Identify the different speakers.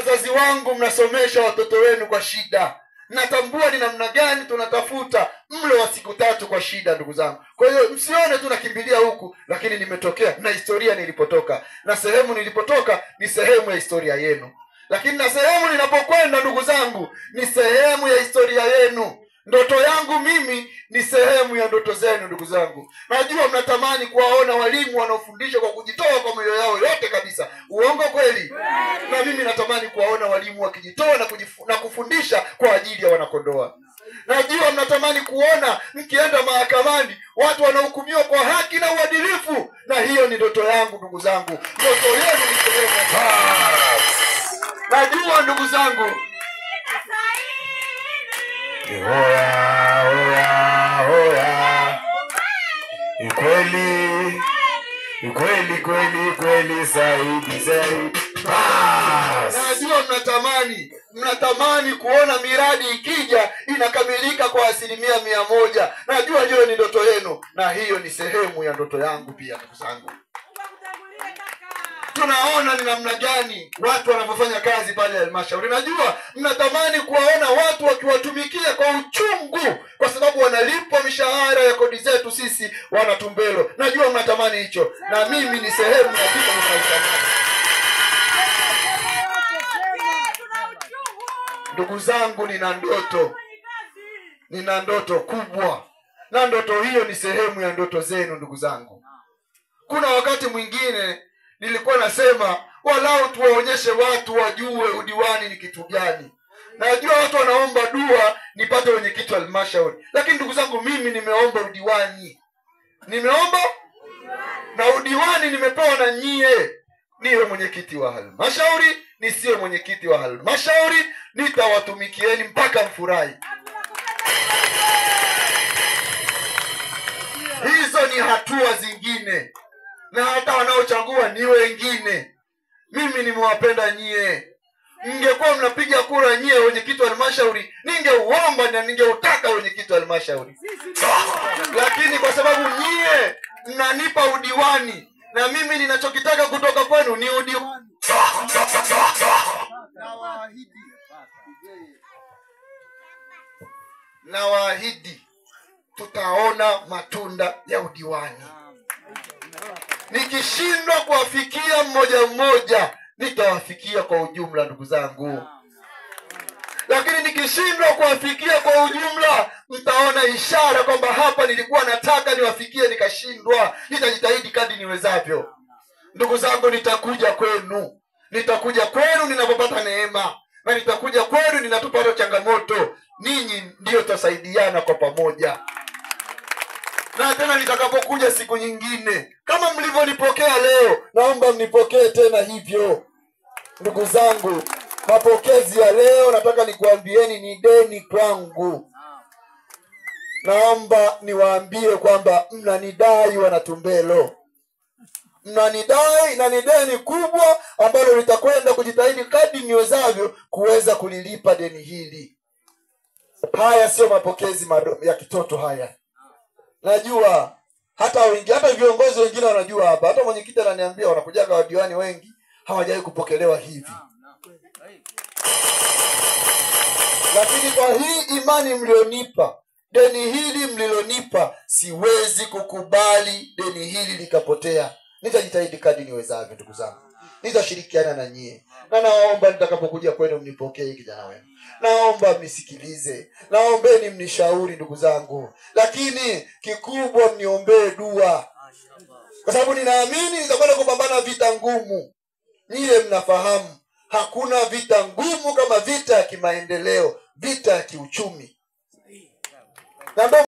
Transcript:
Speaker 1: Wazazi wangu mnasomesha watoto wenu kwa shida. Natambua ni namna gani tunatafuta mlo wa siku tatu kwa shida, ndugu zangu. Kwa hiyo msione tu nakimbilia huku, lakini nimetokea na historia nilipotoka. Na sehemu nilipotoka ni sehemu ya historia yenu. Lakini na sehemu ninapokwenda, ndugu zangu, ni sehemu ya historia yenu. Ndoto yangu mimi ni sehemu ya ndoto zenu, ndugu zangu. Najua mnatamani kuwaona walimu wanaofundisha kwa kujitoa kwa mioyo yao yote kabisa. Uongo kweli? Na mimi natamani kuwaona walimu wakijitoa na kufundisha kwa ajili ya wanakondoa. Najua mnatamani kuona mkienda mahakamani watu wanahukumiwa kwa haki na uadilifu. Na hiyo ni ndoto yangu, ndugu zangu. Ndoto yenu ni sehemu. Najua ndugu zangu.
Speaker 2: Oya, oya, oya. Kweli, kweli, kweli, kweli, zaidi, zaidi.
Speaker 1: Najua mnatamani kuona miradi ikija inakamilika kwa 100%. Najua hiyo ni ndoto yenu, na hiyo ni sehemu ya ndoto yangu pia, ndugu zangu. Tunaona ni namna gani watu wanavyofanya kazi pale halmashauri. Najua mnatamani kuwaona watu wakiwatumikia kwa uchungu, kwa sababu wanalipwa mishahara ya kodi zetu sisi Wanatumbelo. Najua mnatamani hicho, na mimi ni sehemu ya kitu mnachotamani. Ndugu zangu, nina ndoto. Nina ndoto kubwa, na ndoto hiyo ni sehemu ya ndoto zenu, ndugu zangu. Kuna wakati mwingine nilikuwa nasema walau tuwaonyeshe watu wajue udiwani ni kitu gani. Najua watu wanaomba dua nipate wenyekiti wa halmashauri, lakini ndugu zangu, mimi nimeomba udiwani. Nimeomba na udiwani nimepewa na nyie. Niwe mwenyekiti wa halmashauri, nisiwe mwenyekiti wa halmashauri, nitawatumikieni mpaka mfurahi. Hizo ni hatua zingine, na hata wanaochagua ni wengine. Mimi nimewapenda nyie. Mngekuwa mnapiga kura nyie wenyekiti wa halmashauri, ningeuomba na ningeutaka wenyekiti wa halmashauri. Lakini kwa sababu nyie mnanipa udiwani, na mimi ninachokitaka kutoka kwenu ni udiwani. Nawaahidi tutaona matunda ya udiwani. Nikishindwa kuwafikia mmoja mmoja, nitawafikia kwa ujumla, ndugu zangu. Lakini nikishindwa kuwafikia kwa ujumla, mtaona ishara kwamba hapa nilikuwa nataka niwafikie nikashindwa. Nitajitahidi kadri niwezavyo. Ndugu zangu, nitakuja kwenu. Nitakuja kwenu ninapopata neema, na nitakuja kwenu ninapopata changamoto. Ninyi ndio tutasaidiana kwa pamoja. Na tena nitakapokuja siku nyingine, kama mlivyonipokea leo, naomba mnipokee tena hivyo. Ndugu zangu, mapokezi ya leo nataka nikuambieni ni deni kwangu. Naomba niwaambie kwamba mnanidai Wanatumbelo. Mnanidai, na ni deni kubwa ambalo nitakwenda kujitahidi kadri niwezavyo kuweza kulilipa deni hili. Haya sio mapokezi ya kitoto haya. Najua hata wengi, hata viongozi wengine wanajua hapa. Hata mwenyekiti ananiambia wanakujaga wadiwani wengi hawajawahi kupokelewa hivi. Lakini kwa hii imani mlionipa, deni hili mlilonipa, siwezi kukubali deni hili likapotea. Nitajitahidi kadri niwezavyo, ndugu zangu. Nitashirikiana na nyie. Na naomba nitakapokuja kwenu mnipokee kijana wenu. Naomba mnisikilize. Naombeni mnishauri, ndugu zangu. Lakini kikubwa mniombee dua. Kwa sababu ninaamini nitakwenda kupambana vita ngumu. Nyie mnafahamu hakuna vita ngumu kama vita ya kimaendeleo, vita ya kiuchumi.